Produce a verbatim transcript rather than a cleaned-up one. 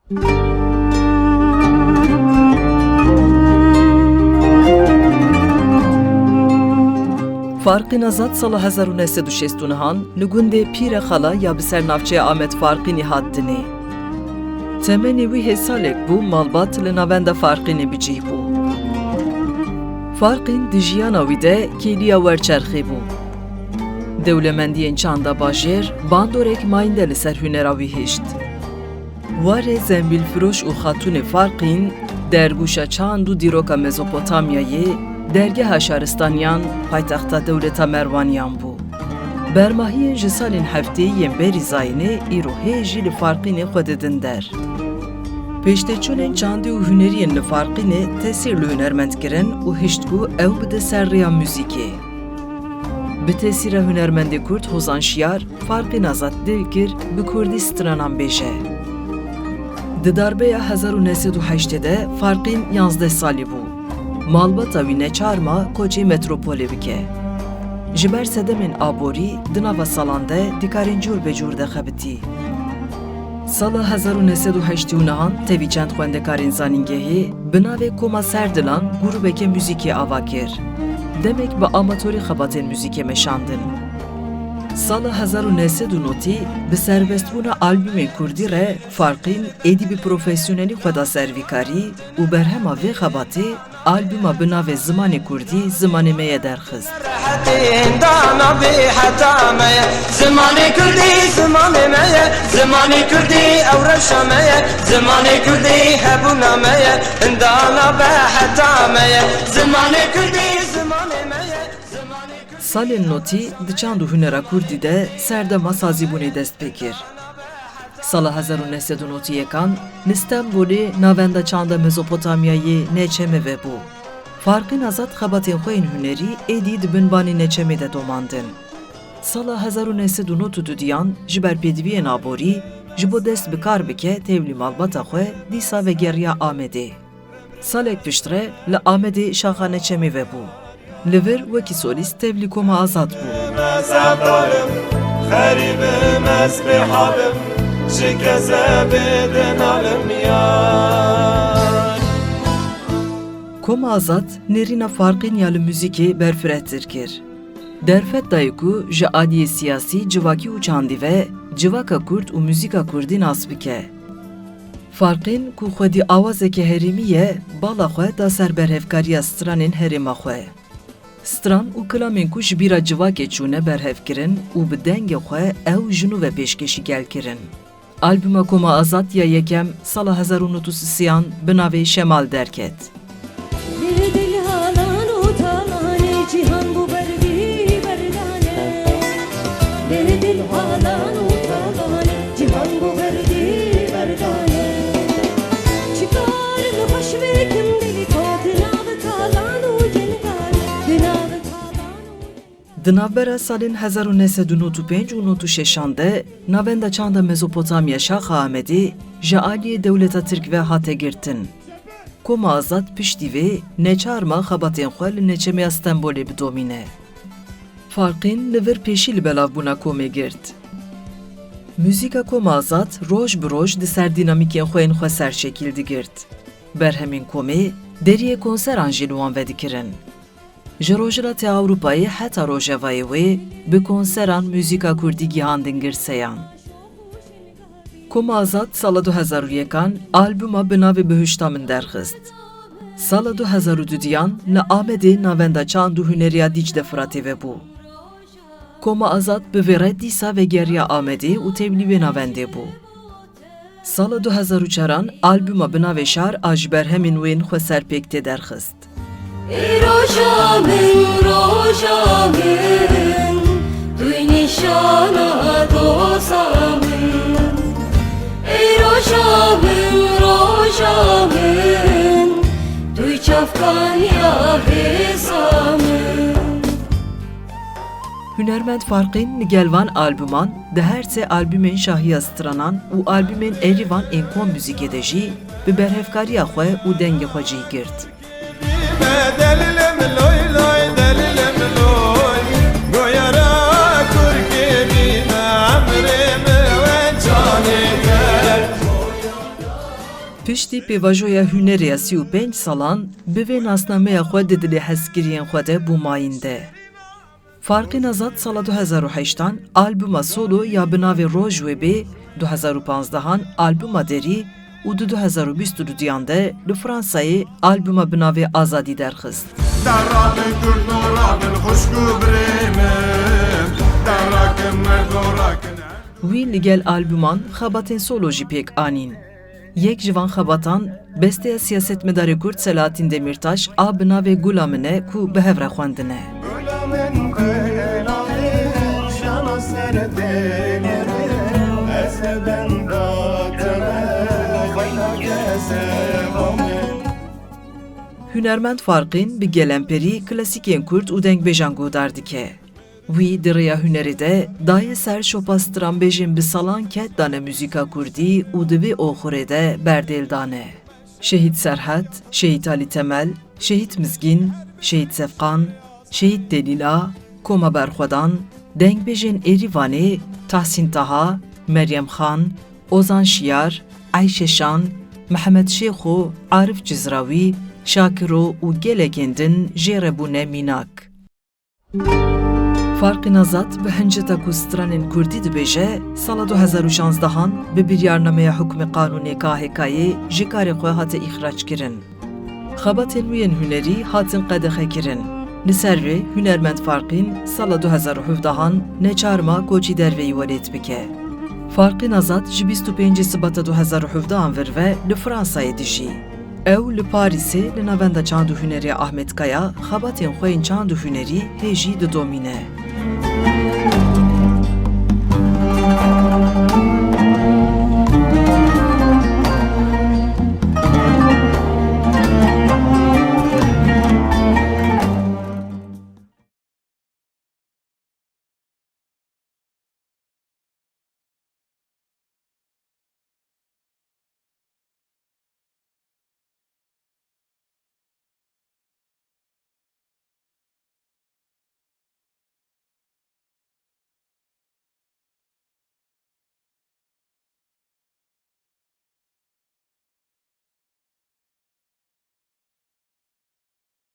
Farqîn Azad sala hezar û neh sed û şêst û nehan li gundê Pîre Xala ya bi ser navçeya Amed Farqînî hat dinê. Temenê wî hê salek bû, malbat li navenda Farqînê bi cih bû. Farqîn di jiyana wî de kêliya werçerxê bû. Dewlemendiyên çanda bajêr bandorek mayînde li ser hunera wî hişt. Warê Zembîlfiroş û Xatûnê Farqîn, dergûşa çand û dîroka Mezopotamyayê, dergeha şaristaniyan, paytexta dewleta Merwaniyan bû. Bermahiyên ji salên heftêyî yên berî zayînê îro hê jî li Farqînê xwe didin der. Pêştêçûnên çandî û hunerî yên li Farqînê tesîr li hunermend kirin û hişt ku ew bide ser rêya muzîkê. Bi tesîra hunermendê kurd Hozan Şiyar, Farqîn Azad dil kir bi kurdî stranan bêje. Di darbeya hezar û neh sed û heştê de Farqîn yanzdeh salî bû. Malbata wî neçar ma koçê metropolê bike. Ji ber sedemên aborî di nava salan de di karên cûr be cûr de xebitî. Sala hezar û neh sed û heştê û nehan tevî çend xwendekarên zanîngehê bi navê Koma Serdilan grûbeke muzîkê ava kir. Demek bi amatorî xebatên muzîkê meşandin. Sala hezar û neh sed û notî bi serbestbûna albûmên kurdî re Farqîn êdî bi profesyonelî xwe da ser vî karî û berhema vê xebatê albûma bi navê Zimanê Kurdî, Zimanê Me ye derxist. Rehetên dana bê heta me ye. Zimanê Kurdî, zimanê me ye. Zimanê Kurdî, ew rewşa me ye. Zimanê Kurdî, hebûna me ye. Hindana be heta me ye. Zimanê Kurdî, zimanê me ye. Salên notî di çand û hunera kurdî de serdema sazîbûnê dest pê kir. Sala hezar û neh sed û notî yekan li Stenbolê navenda çanda Mezopotamyayê Neçeme vebû. Farqîn Azad xebatên xwe yên hunerî êdî di bin banê Neçemê de domandin. Sala hezar û neh sed û nod û dudiyan ji ber pêdiviyên aborî ji bo dest bi kar bike tevlî malbata xwe dîsa vegeriya Amedê. Salek piştre li Amedê şaxa Neçemê vebû. Li vir wekî solîst tevlî Koma Azad bû. Ez ebarim, xerîbim, ez bêhalim, ji kezebê dinalim yar. Koma Azad nêrîna Farqîn ya li muzîkê berfirehtir kir. Derfet dayê ku ji aliyê siyasî, civakî û çandî ve civaka kurd û muzîka kurdî nas bike. Farqîn ku xwedî awazeke herêmî ye, bala xwe da ser berhevkariya stranên herêma xwe. Stran û kilamên ku ji bîra civakê çûne berhevkirin û bi dengê xwe ew ji nû ve pêşkêşî gel kirin. Albûma Koma Azad ya yekem sala hezar û nod û sisiyan bi navê Şemal derket. Lê dil halan û talan e, cîhan bû berdî berdane. Lê dil halan û talan e, cîhan bû berdî berdane. Çi karim xweş bikim dilî ko di nav talan û gengan, di nav talan û Di navbera salên hezar û neh sed û nod û pênc û nod û şeşan de navenda çanda Mezopotamya Şaxa Amedê ji aliyê dewleta Tirk ve hate girtin. Koma Azad piştî vê neçar ma xebatên xwe li Neçemeya Stenbolê bidomîne. Farqîn li vir pêşî li belavbûna komê girt. Muzîka Koma Azad roj bi roj di ser dînamîkên xwe yên xweser şekil digirt. Berhemên komê deriyê konseran jî li wan vedikirin. Ji Rojhilatê Ewropayê heta Rojavayê wê bi konseran muzîka kurdî gihandin girseyan. Koma Azad sala du hezar û yekan albûma bi navê Bihuşta Min derxist. Sala du hezar û dudiyan li Amedê navenda çand û huneriya Dîcle Firatê vebû. Koma Azad bi vê re dîsa vegeriya Amedê û tevlî wê navendê bû. Sala du hezar û çaran albûma bi navê Şar a ji berhemên wê yên xweser pêk tê derxist. Ey roja min, roja min, tu yî nîşana doza min. Ey roja min, roja min, tu yî çavkaniya hêza min. Hunermend Farqîn li gel van albûman di her sê albûmên Şahiya Stranan û albûmên Erîvan ên Kom Muzîkê de jî bi berhevkariya xwe û dengê xwe cih girt. Piştî pêvajoya hunerê ya sî û pênc salan, bi vê nasnameya xwe di dilê hezkiriyên xwe de bû mayînde. Farqîn Azad sala du hezar û heştan albuma solo ya bi navê Roj Wê Bê, du hezar û panzdehan albuma derî û di du hezar û bîst û duyan de li Fransayê albuma bi navê Azadî derxist. Derra bin kurdo rabin xwişk û birê min, derra kin merdo rakin. Wî li gel albuman xebatên solo jî pêk anîn. Yek ji van xebatan, besteya siyasetmedarê Kurd Selahattin Demirtaş a bi navê Gula Min e ku bi hev re xwendine. Gula min, gula min, jana ser dêlê min, ez li benda te me, xweyna kesê xwe min. Hunermend Farqîn bi gelemperî klasîkên Kurd û dengbêjan guhdar dike. Wî di rêya hunerê de daye ser şopa stranbêjên bi salan ked dane muzîka kurdî û di vê oxirê de berdêl dane. Şehîd Serhet, Şehîd Alî Temel, Şehîd Mizgîn, Şehîd Sefqan, Şehîd Delîla, Koma Berxwedan, dengbêjên Êrîvanê Tahsîn Taha, Meryem Xan, Ozan Şiyar, Eyşe Şan, Mihemed Şêxo, Arif Cizrawî, Şakiro û gelekên din jê re bûne mînak. Farqîn Azad bi hinceta ku stranên kurdî dibêje, sala du hezar û şanzdehan bi biryarnameya Hukmê Qanûnê K H K'yê ji karê xwe hate îxrac kirin. Xebatên wî yên hunerî hatin qedexekirin. Li ser vê hunermend Farqîn sala du hezar û hevdehan neçar ma koçî derveyî welêt bike. Farqîn Azad ji bîst û pêncê Sibata du hezar û hevdehan vir ve li Fransayê dijî. Ew li Parîsê li Navenda Çand û Hunerê Ahmet Kaya xebatên xwe yên çand û hunerî hê jî didomîne.